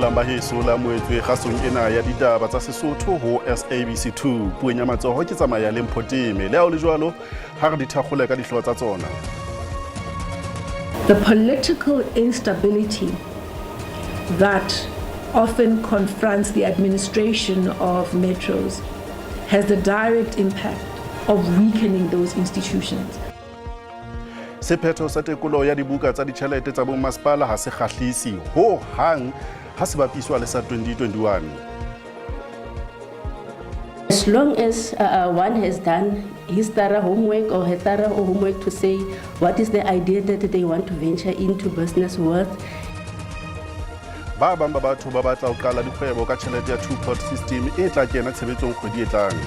Dumelang ba heso la moetswe kgasong ena ya ditaba tsa Sesotho ho SABC 2. Puong ya matsoho ke tsamaya le Mphoteme. Le ha ho le jwalo, ha re di thakgole ka dihlooho tsa tsona. The political instability that often confronts the administration of metros has the direct impact of weakening those institutions. Sephetho sa tekolo ya dibuka tsa ditjhelete tsa bommasepala ha se kgahlisi ho hang ha se bapiswa le sa 2021. As long as one has done his thorough homework or her thorough homework to say what is the idea that they want to venture into business with. Ba bang ba batho ba batla ho qala dikgwebo ka tjhelete ya two-pot system e tla kena tshebetsong kgwedi e tlang.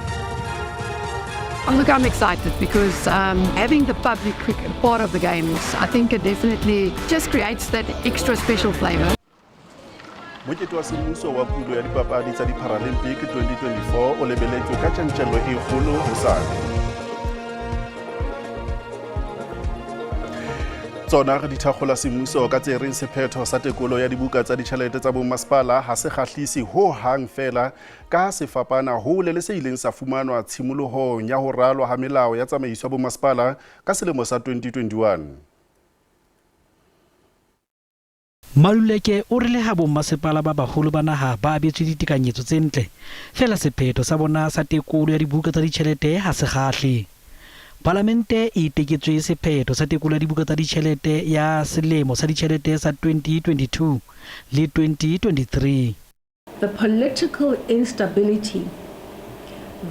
Oh, look, I'm excited because having the public part of the games, I think it definitely just creates that extra special flavor. Mokete wa semmuso wa pulo ya dipapadi tsa di-Paralympic 2024 o lebeletswe ka tjantjello e kgolo hosane. Tsona re di thakgola semmuso ka tse reng sephetho sa tekolo ya dibuka tsa ditjhelete tsa bommasepala ha se kgahlise ho hang feela ka se fapana hole le se ileng sa fumanwa tshimolohong ya ho ralwa ha melao ya tsamaiso ya bommasepala ka selemo sa 2021. Maluleke o re leha bommasepala ba baholo ba naha ba abetswe ditekanyetso tse ntle, feela sephetho sa bona sa tekolo ya dibuka tsa ditjhelete ha se kgahle. Palamente e iteketswe sephetho sa tekolo ya dibuka tsa ditjhelete ya selemo sa ditjhelete sa 2022 le 2023. The political instability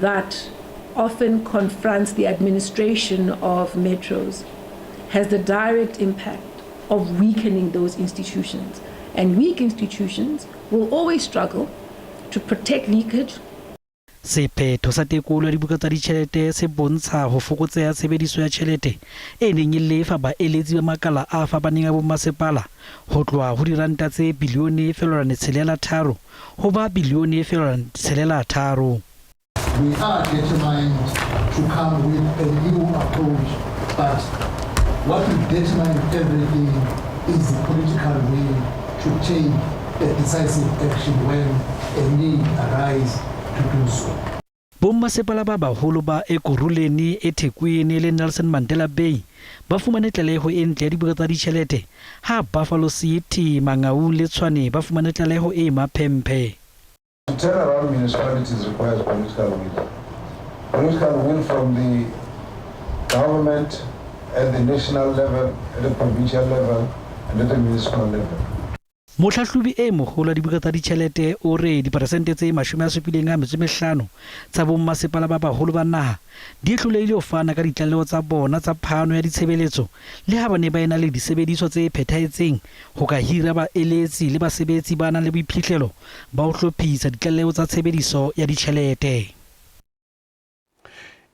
that often confronts the administration of metros has the direct impact of weakening those institutions. And weak institutions will always struggle to protect leakage. Sephetho sa tekolo ya dibuka tsa ditjhelete se bontsha ho fokotseha tshebediso ya tjhelete e neng e lefa baeletsi ba makala a fapaneng a bommasepala ho tloha ho diranta tse bilione felolwane tshelela tharo ho ba bilione felolwane tshelela tharo. We are determined to come with a new approach, but what will determine everything is the political will to take a decisive action when a need arises to do so. Bommasepala ba baholo ba Ekurhuleni, eThekwini le Nelson Mandela Bay ba fumane tlaleho e ntle ya dibuka tsa ditjhelete ha Buffalo City, Mangaung le Tshwane ba fumane tlaleho e maphemphe. To turn around municipalities requires political will. Political will from the government at the national level, at the provincial level, and at the municipal level. Mohlahlobi e moholo wa dibuka tsa ditjhelete o re diperesente tse 75 tsa bommasepala ba baholo ba naha di hlolehile ho fana ka ditlaleho tsa bona tsa phano ya ditshebeletso le ha ba ne ba ena le disebediswa tse phethahetseng ho ka hira baeletsi le basebetsi ba nang le boiphihlelo ba ho hlophisa ditlaleho tsa tshebediso ya ditjhelete.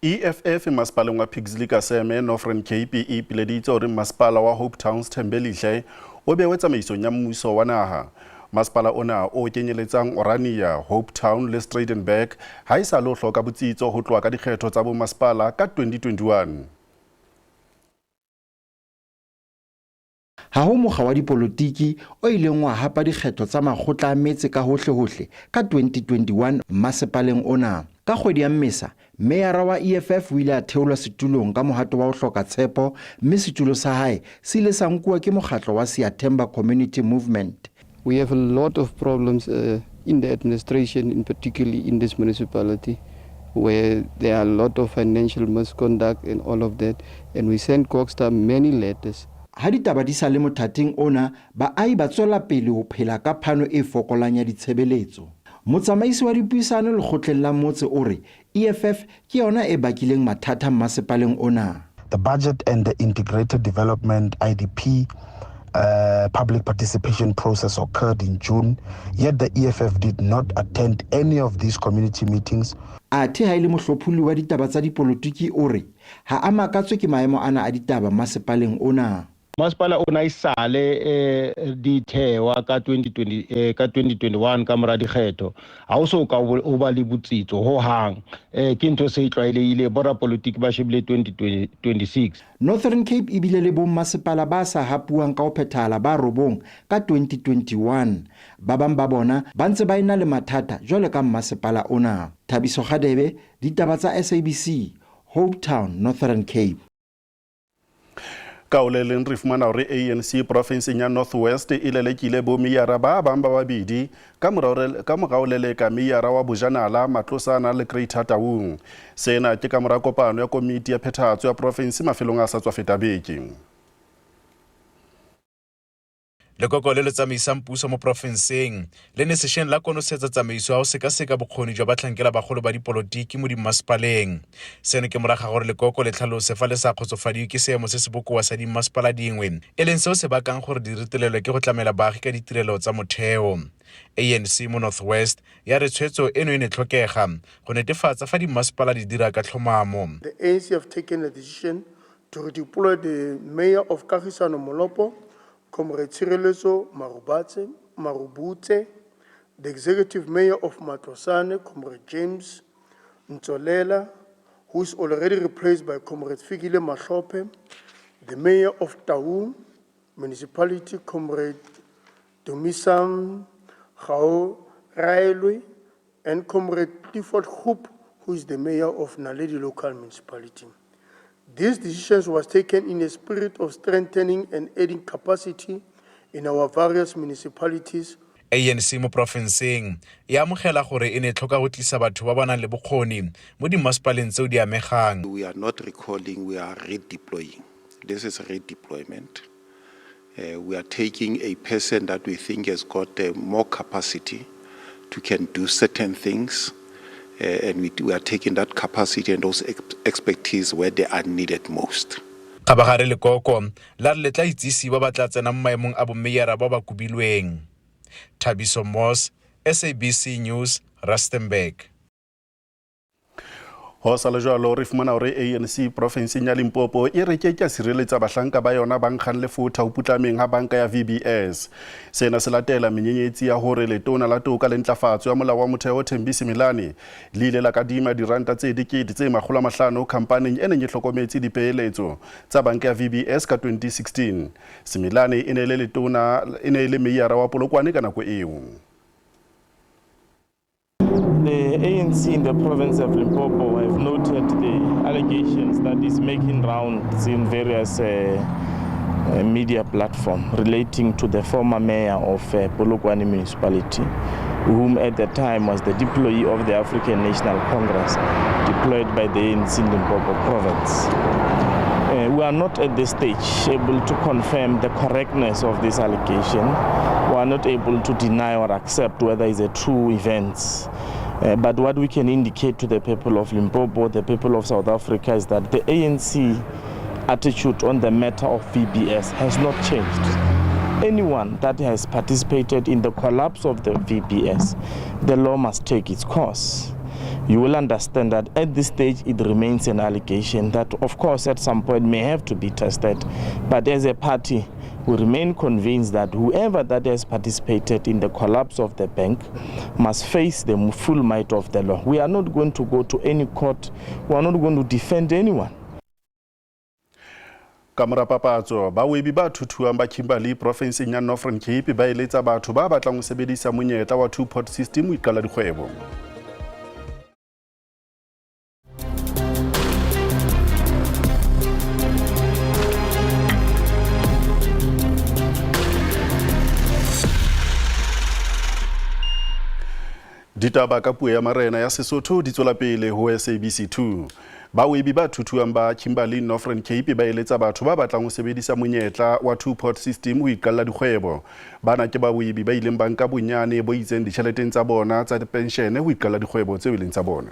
EFF masepaleng wa Pixley ka Seme Northern Cape e ipileditse hore masepala wa Hopetown Thembelihle o bewe tsamaisong ya mmuso wa naha. Masepala ona o kenyeletsang Orania, Hopetown le Strydenburg ha e sa le ho hloka botsitso ho tloha ka dikgetho tsa bomasepala ka 2021. Ha ho mokga wa dipolotiki o ileng wa hapa dikgetho tsa makgotla a metse ka hohlehohle ka 2021 mmasepaleng ona. Ka kgwedi ya Mmesa, meyara wa EFF o ile a theolwa setulong ka mohato wa ho hloka tshepo mme setulo sa hae se ile sa nkuwa ke mokgatlo wa Siyathemba Community Movement. We have a lot of problems in the administration, in particularly in this municipality, where there are a lot of financial misconduct and all of that. And we sent CoGHSTA many letters. Ha ditaba di sa le mothating ona, baahi ba tswela pele ho phela ka phano e fokolang ya ditshebeletso. Motsamaisi wa dipuisano lekgotleng la motse o re EFF ke yona e bakileng mathata mmasepaleng ona. The budget and the integrated development IDP public participation process occurred in June, yet the EFF did not attend any of these community meetings. Athe ha e le mohlopholli wa ditaba tsa dipolotiki o re ha a makatswe ke maemo ana a ditaba masepaleng ona. Masepala o na e sale di thewa ka 2020 ka 2021 ka mora dikgetho, ha o so ka o ba le botsitso ho hang. Ke ntho se e tlwaelehile, borapolotiki ba shebile 2026. Northern Cape e bile le bommasepala ba sa hapuwang ka ho phethahala ba robong ka 2021. Ba bang ba bona ba ntse ba ena le mathata jwalo ka mmasepala ona. Thabiso Kgadebe, ditaba tsa SABC, Hopetown, Northern Cape. Ka o le leng re fumana hore ANC porofenseng ya North West e lelekile bomeyara ba bang ba babedi ka morao leleka meyara wa Bojanala, Matlosana le Greater Taung. Sena ke ka mora kopano ya komiti ya phethahatso ya porofense mafelong a sa tswa feta beke. Lekoko le le tsamaisang puso mo porofenseng le ne sešweng la konosetsa tsamaiso ya go sekaseka bokgoni jwa batlhankela bagolo ba dipolotiki mo dimmasepaleng. Seno ke morago ga gore lekoko le tlhalose fa le sa kgotsofadiwe ke seemo se se bokoa sa dimmasepala dingwe, e leng seo se bakang gore di retelelwe ke go tlamela baagi ka ditirelo tsa motheo. ANC mo North West ya re tshwetso eno e ne tlhokega go netefatsa fa dimmasepala di dira ka tlhomamo. The ANC have taken a decision to redeploy the mayor of Kagisano Molopo, Comrade Tshireletso Marubutse, the executive mayor of Matlosane, Comrade James Ntsolela, who is already replaced by Comrade Fikile Mahlope, the mayor of Taung Municipality, Comrade Dumisang Gao Raelwe, and Comrade Clifford Hoop, who is the mayor of Naledi Local Municipality. These decisions was taken in a spirit of strengthening and adding capacity in our various municipalities. ANC mo porofenseng e amogela gore e ne tlhoka go tlisa batho ba ba nang le bokgoni mo dimmasepaleng tseo di amegang. We are not recalling, we are redeploying. This is redeployment. We are taking a person that we think has got more capacity to can do certain things, and we are taking that capacity and those expertise where they are needed most. Kgabagare lekoko la re le tla itsise ba ba tla tsenang mo maemong a bomeyara ba ba kobilweng. Thabiso Moss, SABC News, Rustenburg. Ho sa le jwalo re fumana hore ANC porofenseng ya Limpopo e re ke ke sireletsa bahlanka ba yona ba nkgang lefotha ho putlameng ha banka ya VBS. Sena se latela menyenyetsi ya hore letona la toka le ntlafatso ya molao wa motheo Thembi Simelane le ile la kadima diranta tse 500,000 khamphaneng e neng e hlokometse dipeeletso tsa banka ya VBS ka 2016. Simelane e ne e le letona e ne e le meyara wa Polokwane ka nako eo. The ANC in the province of Limpopo have noted the allegations that is making rounds in various media platforms relating to the former mayor of Polokwane municipality, whom at the time was the deployee of the African National Congress, deployed by the ANC in Limpopo province. We are not at this stage able to confirm the correctness of this allegation. We are not able to deny or accept whether it's a true event. But what we can indicate to the people of Limpopo, the people of South Africa, is that the ANC attitude on the matter of VBS has not changed. Anyone that has participated in the collapse of the VBS, the law must take its course. You will understand that at this stage it remains an allegation that, of course, at some point may have to be tested. But as a party, we remain convinced that whoever that has participated in the collapse of the bank must face the full might of the law. We are not going to go to any court. We are not going to defend anyone. Ka mora papatso, bawebi ba thuthuang ba Kimberley porofenseng ya Northern Cape ba eletsa batho ba batlang ho sebedisa monyetla wa two-pot system ho iqalla dikgwebo. Ditaba ka puo ya marena ya Sesotho di tswela pele ho SABC 2. Bawebi ba thuthuang ba Kimberley Northern Cape ba eletsa batho ba batlang ho sebedisa monyetla wa two-pot system ho iqalla dikgwebo. Bana ke bawebi ba ileng ba nka bonyane bo itseng ditjheleteng tsa bona tsa dipenshene ho iqalla dikgwebo tseo e leng tsa bona.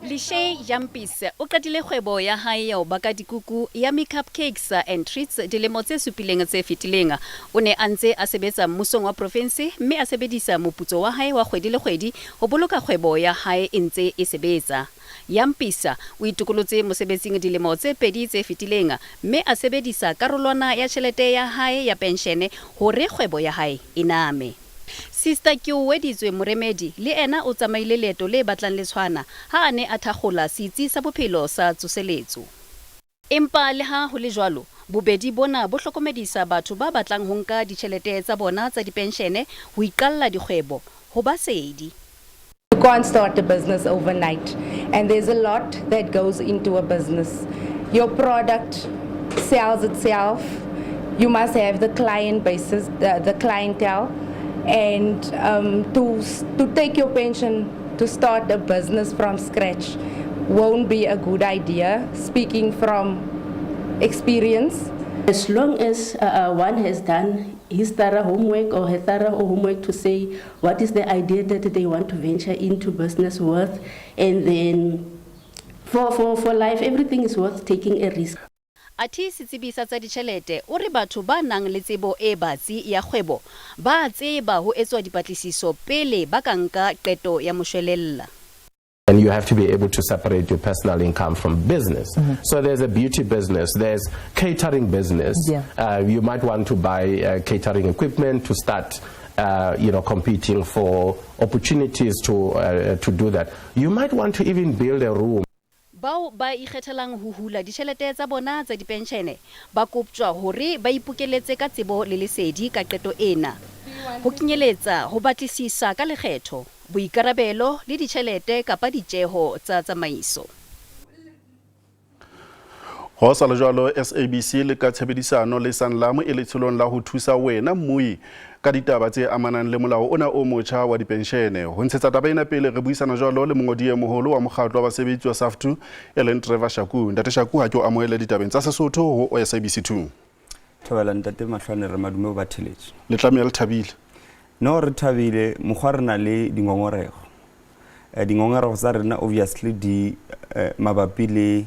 Lishay Jampis o qadile kgwebo ya hae ya ho baka dikuku Yummy Cupcakes and Treats dilemo tse supileng tse fetileng. O ne a ntse a sebetsa mmusong wa profinse mme a sebedisa moputso wa hae wa kgwedi le kgwedi ho boloka kgwebo ya hae e ntse e sebetsa. Jampis o itokolotse mosebetsing dilemo tse pedi tse fetileng mme a sebedisa karolwana ya tjhelete ya hae ya penshene hore kgwebo ya hae e name. Sister Keoweditswe Moremedi le ena o tsamaile leeto le batlang le tshwana ha a ne a thakgola Setsi sa Bophelo sa Tsoseletso. Empa le ha ho le jwalo, bobedi bona bo hlokomedisa batho ba batlang ho nka ditjhelete tsa bona tsa dipenshene ho iqalla dikgwebo, ho ba sedi. You can't start a business overnight, and there's a lot that goes into a business. Your product sells itself. You must have the client basis, the clientele, and to take your pension to start a business from scratch won't be a good idea, speaking from experience. As long as one has done his thorough homework or her thorough homework to say what is the idea that they want to venture into business with, and then for life, everything is worth taking a risk. Athe setsebi sa tsa ditjhelete o re batho ba nang le tsebo e batsi ya kgwebo ba a tseba ho etswa dipatlisiso pele ba ka nka qeto ya moshwelella. And you have to be able to separate your personal income from business. So there's a beauty business, there's catering business. You might want to buy catering equipment to start competing for opportunities to do that. You might want to even build a room. Bao ba ikgethelang ho hula ditjhelete tsa bona tsa dipenshene ba koptjwa hore ba ipokeletse ka tsebo le lesedi ka qeto ena, ho kenyeletsa ho batlisisa ka lekgetho, boikarabelo le ditjhelete kapa ditjeho tsa tsamaiso. Ho sa le jwalo, SABC le ka tshebedisano le Sanlam e letsholong la ho thusa wena mmui ka ditaba tse amanang le molao ona o motjha wa dipenshene. Ho ntshetsa taba ena pele, re buisana jwalo le mongodi e moholo wa mokgatlo wa basebetsi wa SAFTU, e leng Trevor Shaku. Ntate Shaku, ha ke o amohele ditabeng tsa Sesotho ho SABC 2. Thobela, ntate Mahlwane, re madume o batheletše. Le tlameha le thabile. No, re thabile mokgwa, re na le dingongorego. Dingongorego tsa rena obviously di mabapi le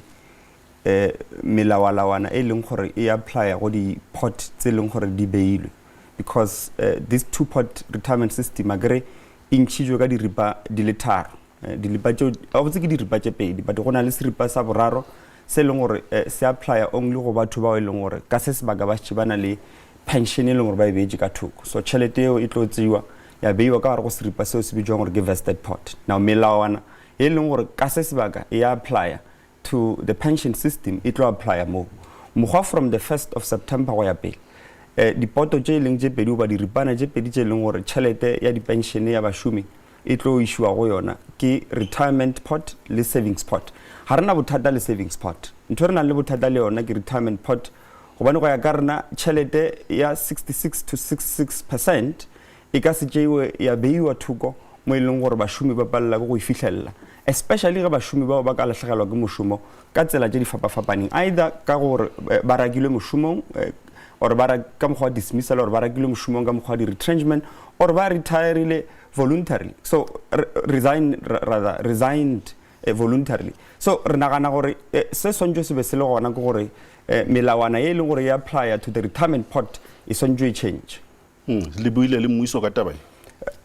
melawalawana e leng gore e applya go di-pot tse e leng gore di beilwe, because this two pot retirement system akere e ntšhitšwe ka diripa di le tharo. Diripa tšeo gabotse ke diripa tše pedi, but go na le seripa sa boraro se e leng gore se applya only go batho bao e leng gore ka se sebaka ba šetše ba na le pension e leng gore ba e beetše ka thoko. So tšhelete eo e tlo tseiwa ya beiwa ka gare go seripa seo se bitswang gore ke vested pot. Now melawana e leng gore ka se sebaka e applya to the pension system e tlo applya mo mokgwa from the 1st of September go ya pele. Dipoto tše e leng tše pedi goba diripana tše pedi tše e leng gore tšhelete ya dipenšene ya bašomi e tlo išiwa go yona ke retirement pot le savings pot. Ga rena bothata le savings pot. Ntho e re nang le bothata le yona ke retirement pot, gobane go ya ka rena tšhelete ya 66 to 66% e ka se tšeiwe ya beiwa thoko mo e leng gore bašomi ba palela ke go e fihlelela, especially ge bašomi bao ba ka lahlegelwa ke mošomo ka tsela tše di fapafapaneng, either ka gore ba rakilwe mošomong or ba ka mokgwa wa dismissal, or ba rakilwe mošomong ka mokgwa wa di-retrenchment, or ba retirile voluntarily, so resign, rather resigned voluntarily. So re nagana gore se swantšwe se be se le gona ke gore melawana ye e leng gore e applya to the retirement pot e swantšwe e change. Le buile le mmuso ka taba e?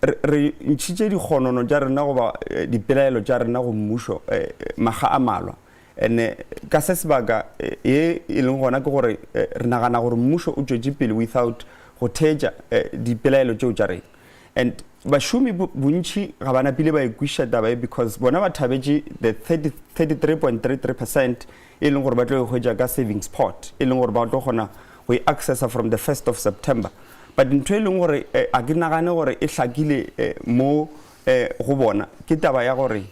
Re ntšhitše dikgonono tša rena goba dipelaelo tša rena go mmušo maga a malwa, and ka se sebaka ye e leng gona ke gore re nagana gore mmušo o tšwetše pele without go theetša dipelaelo tšeo tša rena, and bašomi bontši ga ba napile ba ikwešiša taba e, because bona ba thabetše the 33.33% e leng gore ba tlo e hwetša ka savings pot, e leng gore ba tlo kgona go e accessa from the 1st of September. But ntho e leng gore a ke nagane gore e hlakile mo go bona ke taba ya gore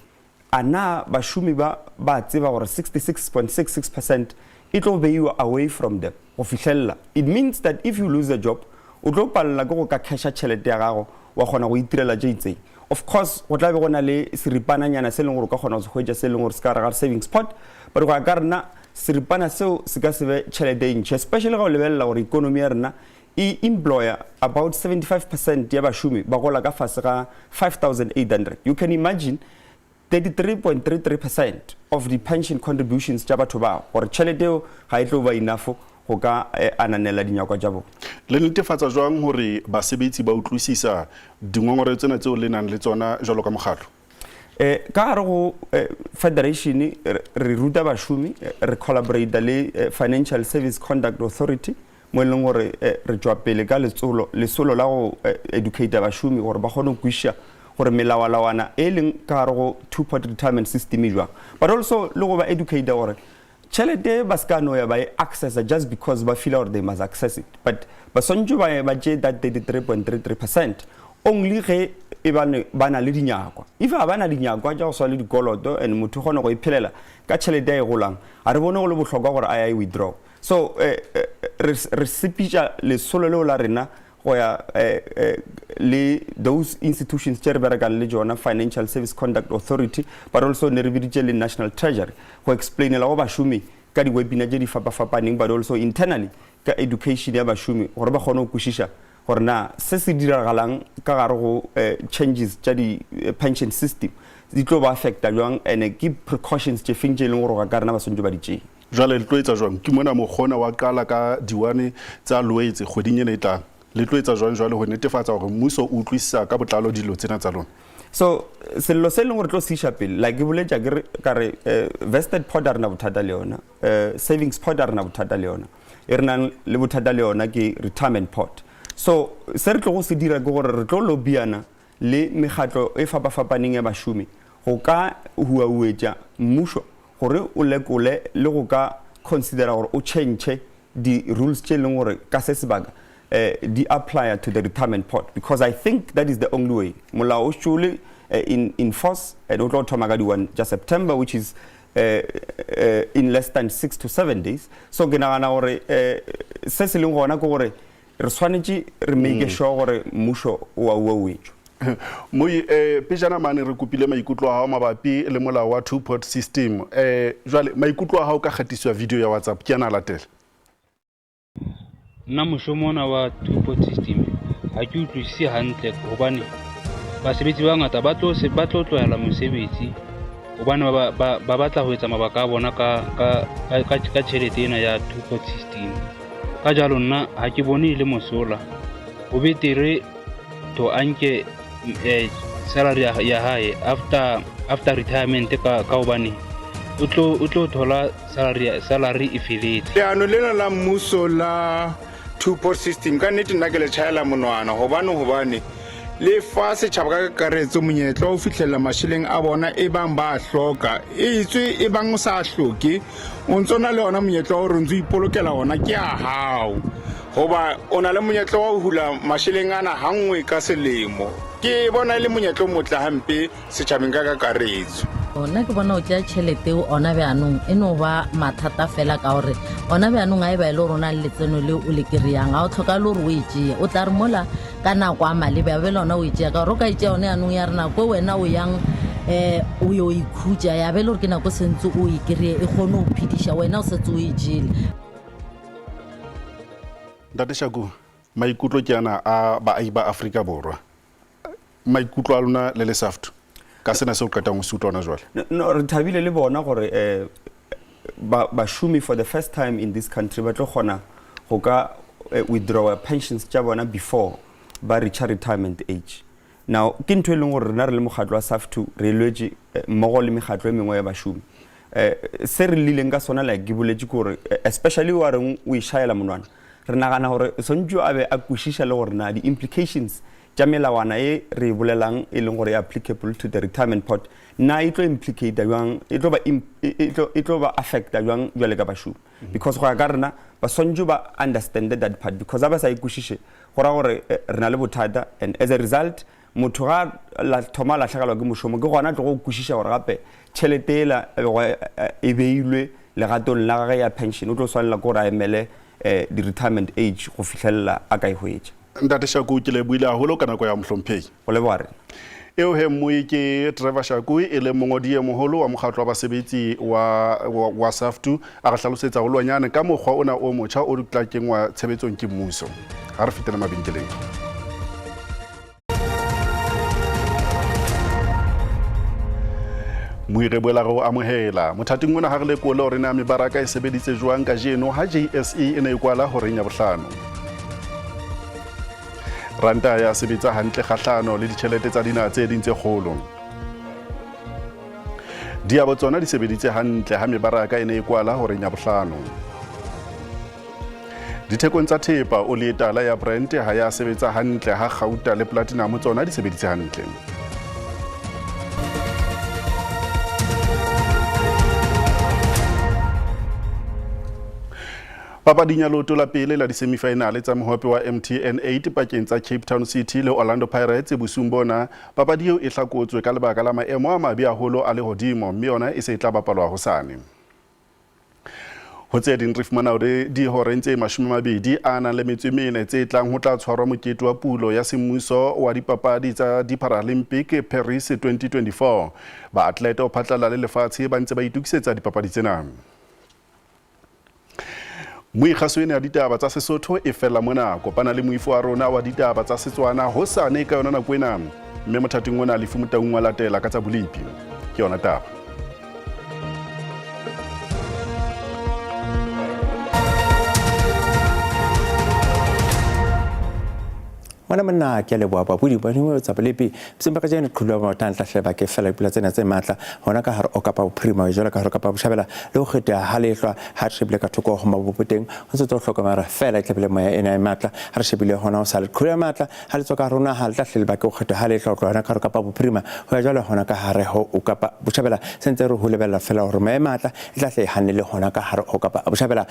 a na bašomi ba ba tseba gore 66.66% e tlo beiwa away from them go fihlelela. It means that if you lose a job, o tlo palela ke go ka casha tšhelete ya gago wa kgona go itirela tše itseng. Of course go tla be go na le seripananyana se e leng gore o ka kgona go se hwetša se e leng gore se ka gare ga savings pot, but go ya ka rena seripana seo se ka se be tšhelete e ntšhi, especially ga o lebelela gore economy ya rena e employer about 75% ya bašomi ba gola ka fase ga 5800. You can imagine. 33.33% of the pension contributions tša batho bao, gore tšhelete eo ga e tlo ba enough go ka ananela dinyakwa tša bona. Le netefatsa jwang hore basebetsi ba utlwisisa dingongoreo tsena tseo le nang le tsona jwalo ka mokgatlo? Ka gare go federation re ruta bašomi, re collaborate le Financial Service Conduct Authority, mo e leng gore re tswa pele ka lesolo la go educate bašomi gore ba kgone go kwešiša gore melawalawana e leng ka gare go two-pot retirement system e jwang, but also le go ba educate gore tšhelete ba se ka no ya ba e accessa just because ba feel gore they must access it, but ba swantse ba tšee that 33.33% only ge e ba na le dinyakwa. If ga ba na dinyakwa tša go swana le dikoloto and motho o kgona go iphelela ka tšhelete ya e golang, a re bone go le bohlokwa gore a ya e withdraw. So re sepitša lesolo leo la rena go ya le those institutions tše re berekang le tšona, Financial Service Conduct Authority, but also ne re biditše le National Treasury go explainela go bašomi ka di-webinar tše di fapafapaneng, but also internally ka education ya bašomi gore ba kgone go kwešiša gore na se se diragalang ka gare go changes tša di-pension system di tlo ba affecta jwang, and ke precautions tše feng tše e leng gore ga ka rena ba swantse ba di tšee. Jwale le tlo etsa jwang? Ke mona mokgona wa qala ka diwane tsa Loetse kgweding ena e tlang. Le tlo etsa jwang jwale ho netefatsa hore mmuso o utlwisisa ka botlalo dilo tsena tsa lona? So sello se leng gore tlo se iša pele, like ke boletša ke re ka re vested pot a rena bothata le yona, savings pot a rena bothata le yona, e re nang le bothata le yona ke retirement pot. So se re tlo go se dira ke gore re tlo lobbyana le mekgatlo e fapafapaneng ya bašomi go ka huauetša mmušo gore o lekole le go ka considera gore o change di-rules tše leng gore ka se sebaka di apply to the retirement pot, because I think that is the only way. Molao o šole in force and o tlo thoma ka di-1 tša September, which is in less than 6 to 7 days. So ke nagana gore se se leng gona ke gore re swanetše re make sure gore mmušo o a uauetšwa. Moi, pejana mane re kopile maikutlo a hao mabapi le molao wa two-pot system. Jwale maikutlo a hao ka kgatiso ya video ya WhatsApp ke ana a latela. Nna mošomo ona wa two-pot system ha ke utlwisise hantle, hobane basebetsi ba bangata ba tlo tlohela mosebetsi hobane ba batla ho etsa mabaka a bona ka tjhelete ena ya two-pot system. Ka jalo nna ha ke bone e le mosola, ho betere to a nke salary ya hae after retirement ka hobane o tlo thola salary e feletse. Leano lena la mmuso la two-pot system ka nnete nna ke le tjhaela monwana, hobane le fa setjhaba ka kakaretso monyetla wa ho fihlella masheleng a bona e bang ba a hloka, e tswe e bang o sa hloke, o ntso na le ona monyetla wa hore o ntso ipolokela ona ke a hao, hoba o na le monyetla wa ho hula masheleng ana hanngwe ka selemo. Ke bona e le monyetla o motle hampe setjhabeng ka kakaretso. Nna ke bona o tšea tšhelete eo ona bjanong e no ba mathata fela, ka gore ona bjanong a e ba e le gore o na le letseno leo o le kry-ang, ga o tlhoka le gore o e tšee, o tla re mola ka nako a malebe a be le ona o e tšea, ka gore o ka e tšea one yanong ya re nako e wena o yang o yo ikhutša, ya be le gore ke nako sentse o e kry-e e kgone go phediša wena o setse o e jele. Ntate Shaku, maikutlo ke ana a baahi ba Afrika Borwa, maikutlo a lona le le SAFTU ka sena seo qetang ho se utlwa hona jwale? No, re thabile le bona gore bašomi for the first time in this country ba tlo kgona go ka withdraw pensions tša bona before ba reacha retirement age. Now ke ntho e leng gore rena re le mokgatlo wa SAFTU re lwetše mmogo le mekgatlo e mengwe ya bašomi. Se re lileng ka sona, like ke boletše ke gore especially wa reng o e šaela monwana, re nagana gore swantse a be a kwešiša le gore na di-implications tša melawana e re bolelang e leng gore e applicable to the retirement pot na e tlo implicate jwang, e tlo ba affecta jwang jwale ka bašomi. Because go ya ka rena ba swantse ba understand that part, because ha ba sa e kwešiše go ra gore re na le bothata, and as a result motho ga la thoma lahlegelwa ke mošomo ke gona tlo go kwešiša gore gape tšhelete ela e beilwe legatong la gagwe ya pension, o tlo swanela ke gore a emele di-retirement age go fihlelela a ka e hwetša. Ntate Shaku, ke lebohile haholo ka nako ya mohlomphehi. Go leboha rena. Eo he mmui ke Trevor Shaku, e leng mongodi e moholo wa mokgatlo wa basebetsi wa SAFTU, a re hlalosetsa holwanyane ka mokgwa ona o motjha o tla kenngwa tshebetsong ke mmuso. Ha re fetele mabenkeleng. Moire boela re o amohela. Mothating ona ha re lekole hore na mebaraka e sebeditse jwang kajeno ha JSE e ne e kwala horeng ya bohlano. Ranta ya sebetsa hantle kgahlano le ditjhelete tsa dinaha tse ding tse kgolo. Diabo tsona di sebeditse hantle ha mebaraka e ne e kwala horeng ya bohlano. Dithekong tsa thepa, oli e tala ya Brent ha ya sebetsa hantle ha kgauta le platinum tsona di sebeditse hantle. Papading ya leoto la pele la disemifinale tsa mohope wa MTN 8 pakeng tsa Cape Town City le Orlando Pirates bosiung bona, papadi eo e hlakotswe ka lebaka la maemo a mabe haholo a lehodimo mme yona e se e tla bapalwa hosane. Ho tse ding re fumana hore dihoreng tse 20 a nang le metso e mene tse tlang ho tla tshwarwa mokete wa pulo ya semmuso wa dipapadi tsa di-Paralympic Paris 2024. Baatlete ho phatlalla le lefatshe ba ntse ba itokisetsa dipapadi tsena. Moikgaso ena ya ditaba tsa Sesotho e fella mona. Kopana le moifo wa rona wa ditaba tsa Setswana hosane ka yona nako ena. Mme mothating ona Lefu Motaung wa latela ka tsa bolepi. Ke yona taba. Ngwana monna ke a leboha babudi ba dingwe tsa bolepi boseng ba kajeno qhulu ya maotang tla hle ke fela dipula tsena tse matla hona ka hare o Kapa Bophirima jwalo ka hare Kapa Botjhabela le ho kgetheha ha lehlwa ha re shebile ka thoko ho mabopo teng ho ntse tlo hlokomela fela e tlabile moya ena e matla ha re shebile hona ho sa le qhulu ya matla ha le tswa ka hare ho naha le tla hle lebake ho kgetheha ha lehlwa ho tloha hona ka hare Kapa Bophirima ho ya jwalo hona ka hare ho Kapa Botjhabela se ntse re ho lebella fela hore moya e matla e tla hle e hanne le hona ka hare ho Kapa Botjhabela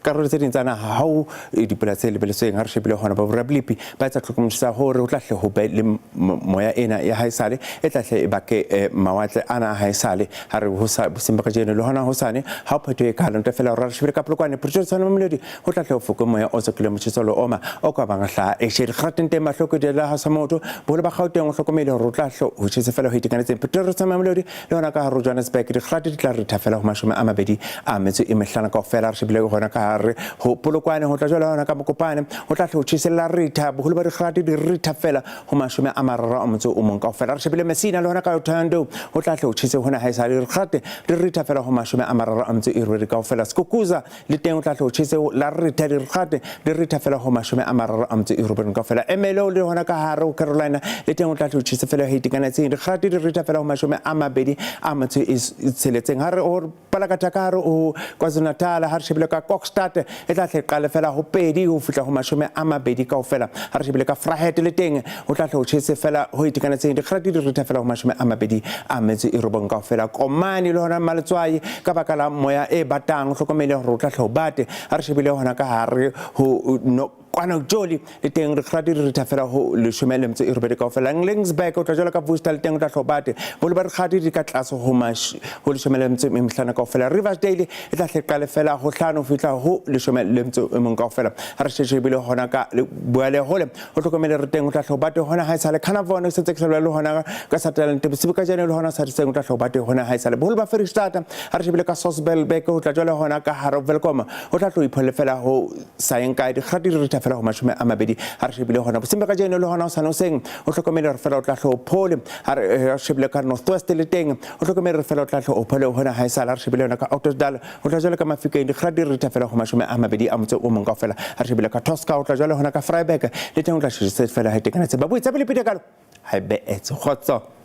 Karolo tse ding tsa naha ha ho dipula tse lebeletsweng ha re shebile hona ba borabilipi ba etsa tlhokomediso hore ho tla hle ho be le moya ena ya haesale e tla hle e bake mawatle ana a haesale ha re ho sa boseng ba kajeno le hona hosane ha ho phetho e kalo ntle fela hore re shebile ka Polokwane Pretoria Tshwane Mamelodi ho tla hle ho foke moya o tswakileng motjheso le oma o ka bang hlaha e shedi kgateng teng mahloko di la ha sa motho boholo ba Gauteng o hlokomele hore o tla hle ho tjhese fela ho itekanetseng Pretoria Tshwane Mamelodi Le hona ka hare Johannesburg dikgate di tla ritha fela ho 25 kaofela. Re shebile hona ka hare ho Polokwane ho tla jwale hona ka Mokopane ho tla hle ho tjhesella ritha boholo ba dikgate di ritha fela ho 31 kaofela. Re shebile Messina le hona ka Thohoyandou ho tla hle ho tjhese hona ha e sa le dikgate di ritha fela ho 38 kaofela. Skukuza le teng o tla hle o tjhese la ritha dirigate di ritha fela ho 39 kaofela. Emelo le hona ka hare ho Carolina le teng o tla hle o tjhese fela ho itekanetseng dirigate di ritha fela ho 26. Ha re ho palakatha ka hare ho KwaZulu-Natal ha re shebile ka Kokstad e tla hle qale fela ho 2 ho fihla ho 20 kaofela. Ha re shebile ka Vryheid le teng o tla hle o tjhese fela ho itekanetseng dikgati di ritha fela ho 29 kaofela. Komani le hona Maletswai ka baka la moya e batang o hlokomele hore o tla hle o bate. Ha re shebile hona ka hare ho no kwana Joli le teng dikgati di ritha fela ho 18 kaofela. Lingsburg o tla jwalo ka Worcester le teng o tla hle o bate. Boholo ba dikgati di ka tlase ho 15 kaofela. Riversdale e tla hle qale fela ho 5 ho fihla ho 11 kaofela. Ha re shebile hona ka boele hole o hlokomele re teng o tla hloba te hona ha esale Carnarvon o sentse ke le hona ka Sutherland bosibu ka jeno le hona sa seng o tla hloba te hona ha esale boholo ba Freistata ha re shebile ka Sosbelberg ho tla jwale hona ka hare Welkom o tla tlo iphole fela ho saeng kae dikgati di ritha fela ho 20 ha re shebile hona bosibu ka jeno le hona o sa no seng o hlokomele re fela o tla hlo phole ha re shebile ka North West le teng o hlokomele re fela o tla hlo phole hona ha esale ha re shebile hona ka Ottosdal Ho tla jwale ka Mafikeng dikgla di ritha fela ho 21 kaofela. Ha re shebile ka Tosca ho tla jwale hona ka Freiburg le teng o tla shejise fela ha itekanetse. Ba bue tsa pele pele kalo ha e be etse kgotso.